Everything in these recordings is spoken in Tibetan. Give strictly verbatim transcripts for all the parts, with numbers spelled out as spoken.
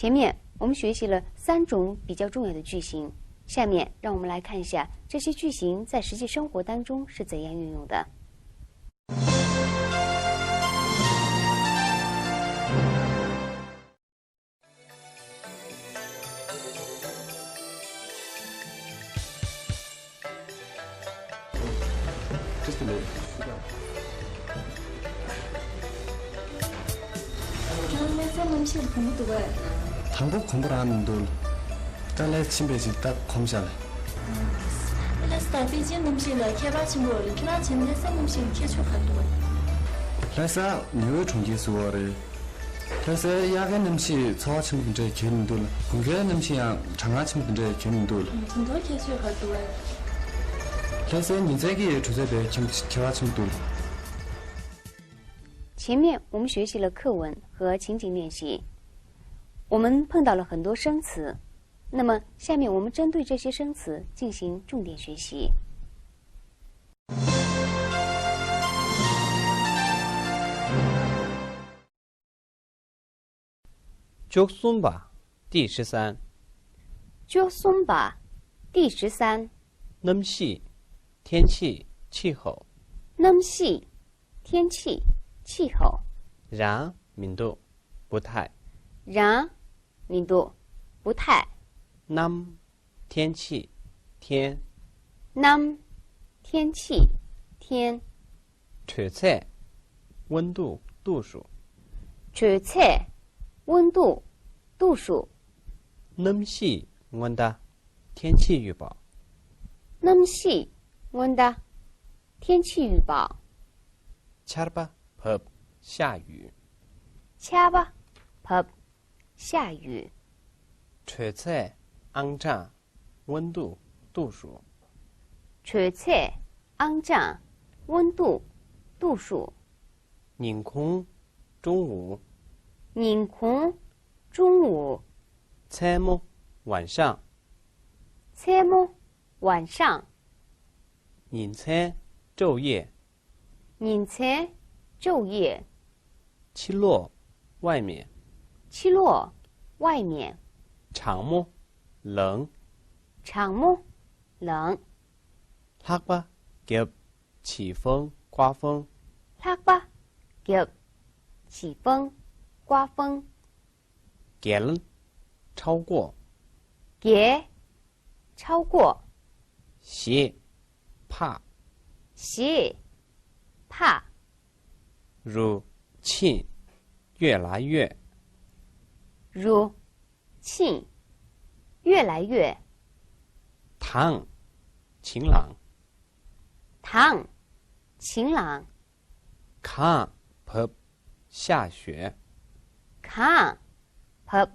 前面我们学习了三种比较重要的句型，下面让我们来看一下这些句型在实际生活当中是怎样运用的。 Just a minute. ཁྱེད་རང་ལྷ་སའི་གནམ་གཤིས་ལ་གོམས་འདུག་གས། དང་པོ་གོམས་པ་རང་མི་འདུག་ད་ལྷ་ས་ཕྱིན་པའི་ཅིག་ད་གོམས་ཤག་ལ། ལྷ་ས་དང་པེ་ཅིན་གནམ་གཤིས་ལ་ཁྱད་པར་ཆེན་པོ་ཡོད་རེད། ཁྱེད་རང་བྱས་ན་ལྷ་སའི་གནམ་གཤིས་ལ་ཁྱད་ཆོས་ག་རེ་འདུག་གས། ལྷ་ས་ཉི་འོད་གྲོང་ཁྱེར་ཟེར་བ་རེད། ལྷ་སའི་དབྱར་ཁའི་གནམ་གཤིས་ཚ་བ་ཆེན་པོ་དེ་འདྲ་གང་ཡང་མི་འདུག་ལ། དགུན་ཁའི་གནམ་གཤིས་ཡང་གྲང་ངར་ཆེན་པོ་དེ་འདྲ་གང་ཡང་མི་འདུག་ལ། དེ་ཚོའི་ཁྱད་ཆོས་ག་རེ་འདུག་གས། ལྷ་སའི་ཉིན་མཚན་གྱི་དྲོད་ཚད་དཔེ་ཁྱད་ཁྱད་པར་ཆེན་པོ་འདུག་ལ། 前面我们学习了课文和情景练习，我们碰到了很多生词。那么，下面我们针对这些生词进行重点学习。 བཅུ་གསུམ་པ། 第十三。 བཅུ་གསུམ་པ། 第十三。 གནམ་གཤིས། 天气། 气候། གནམ་གཤིས། 天气། 气候། རང་། མི་འདུག不太། རང་། མི་འདུག不太། གནམ། 天气། 天། གནམ། 天气། 天། དྲོད་ཚད། 温度། 度数། དྲོད་ཚད། 温度། 度数། གནམ་གཤིས་སྔོན་བརྡ། 天气预报། གནམ་གཤིས་སྔོན་བརྡ། 天气预报། ཆར་པ་བབས། 下雨། ཆར་པ་བབས། 下雨། དྲོད་ཚད། ཨང་གྲངས། 温度། 度数། དྲོད་ཚད། ཨང་གྲངས། 温度། 度数། ཉིན་གུང་། 中午། ཉིན་གུང་། 中午། མཚན་མོ། 晚上། མཚན་མོ། 晚上། ཉིན་མཚན། 昼夜། ཉིན་མཚན། 昼夜། ཕྱི་ལོགས། 外面། ཕྱི་ལོགས། 外面། གྲང་མོ། 冷། གྲང་མོ། 冷། ལྷགས་པ། རྒྱབ། 起风། 刮风། ལྷགས་པ། རྒྱབ། 起风། 刮风། བརྒལ། 超过། བརྒལ། 超过། ཞེད། 怕། ཞེད། 怕། རུ། ཆེ། 越来越། རུ། ཆེ། 越来越། དྭངས། 晴朗། དྭངས། 晴朗། གངས་བབས། 下雪། གངས་བབས།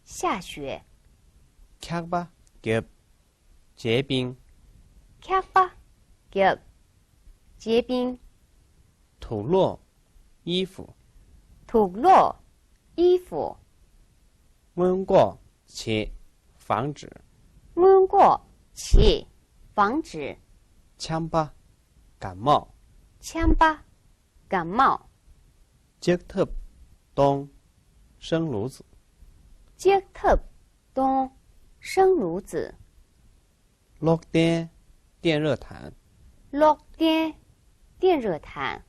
下雪། འཁྱག་པ་བརྒྱབ། 结冰། འཁྱག་པ་བརྒྱབ། 结冰། དུག་ལོག། 衣服། དུག་ལོག། 衣服། སྔོན་འགོག་བྱེད། 防止། སྔོན་འགོག་བྱེད། 防止། ཆམ་པ། 感冒། ཆམ་པ། 感冒། ལྕགས་ཐབ་གཏོང་། 生炉子། ལྕགས་ཐབ་གཏོང་། 生炉子། གློག་ལྡན། 电热毯། གློག་ལྡན། 电热毯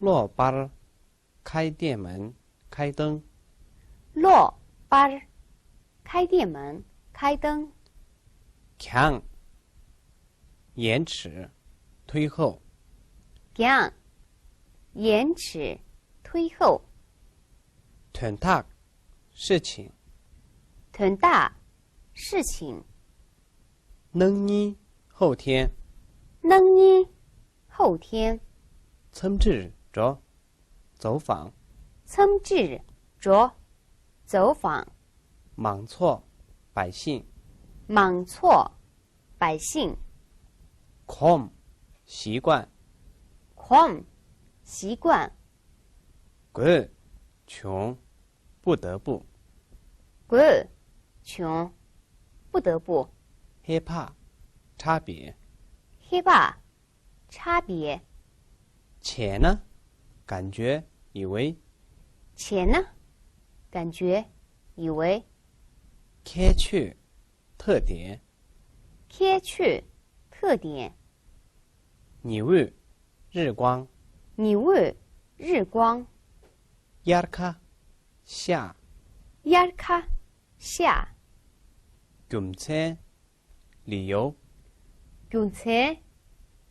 ། གློག་པར། 开店门，开灯། གློག་པར། 开店门，开灯། འགྱངས། 延迟，推后། འགྱངས། 延迟，推后། དོན་དག། 事情། དོན་དག། 事情། གནངས་ཉིན། 后天། གནངས་ཉིན། 后天། འཚམས་འདྲིར་འགྲོ། 走访། འཚམས་འདྲིར་འགྲོ། 走访། མང་ཚོགས། 百姓། མང་ཚོགས། 百姓། གོམས། 习惯། གོམས། 习惯། དགོས། 穷། 不得不། དགོས། 穷། 不得不། ཧེ་བག། 差别། ཧེ་བག། 差别། བྱས་ན། 感觉，以为། བྱས་ན། 感觉，以为。 ཁྱད་ཆོས། 特点། ཁྱད་ཆོས། 特点། ཉི་འོད། 日光། ཉི་འོད། 日光། དབྱར་ཁ། 夏། དབྱར་ཁ། 夏། རྒྱུ་མཚན། 理由། རྒྱུ་མཚན།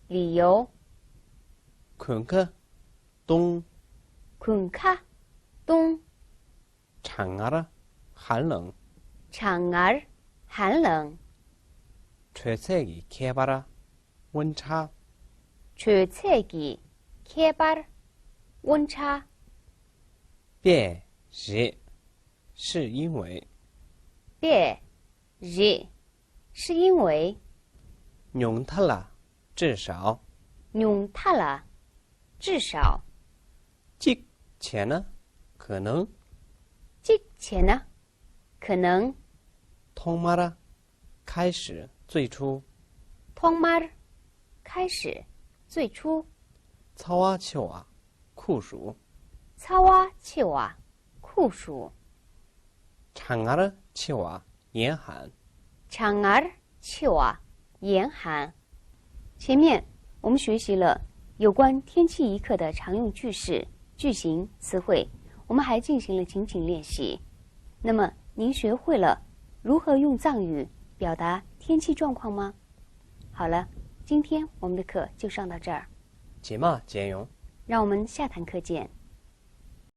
理由། དགུན་ཁ། 冬། དགུན་ཁ། 冬། གྲང་ངར། 寒冷། གྲང་ངར། 寒冷། དྲོད་ཚད་ཀྱི་ཁྱད་པར། 温差། དྲོད་ཚད་ཀྱི་ཁྱད་པར། 温差། དཔེ། རེད། 是因为། དཔེ། རེད། 是因为། ཉུང་མཐའ་ལ། 至少། ཉུང་མཐའ་ལ། 至少། གཅིག་བྱས་ན། 可能། གཅིག་བྱས་ན། 可能། ཐོག་མར། 开始། 最初། ཐོག་མར། 开始། 最初། ཚ་བ་ཆེ་བ། 酷暑། ཚ་བ་ཆེ་བ། 酷暑། གྲང་ངར་ཆེ་བ། 严寒། གྲང་ངར་ཆེ་བ། 严寒། 前面我们学习了有关天气一刻的常用句式、句型、词汇，我们还进行了情景练习。那么您学会了如何用藏语表达天气状况吗？好了，今天我们的课就上到这儿。 རྗེས་མ་མཇལ་ཡོང་། 让我们下堂课见。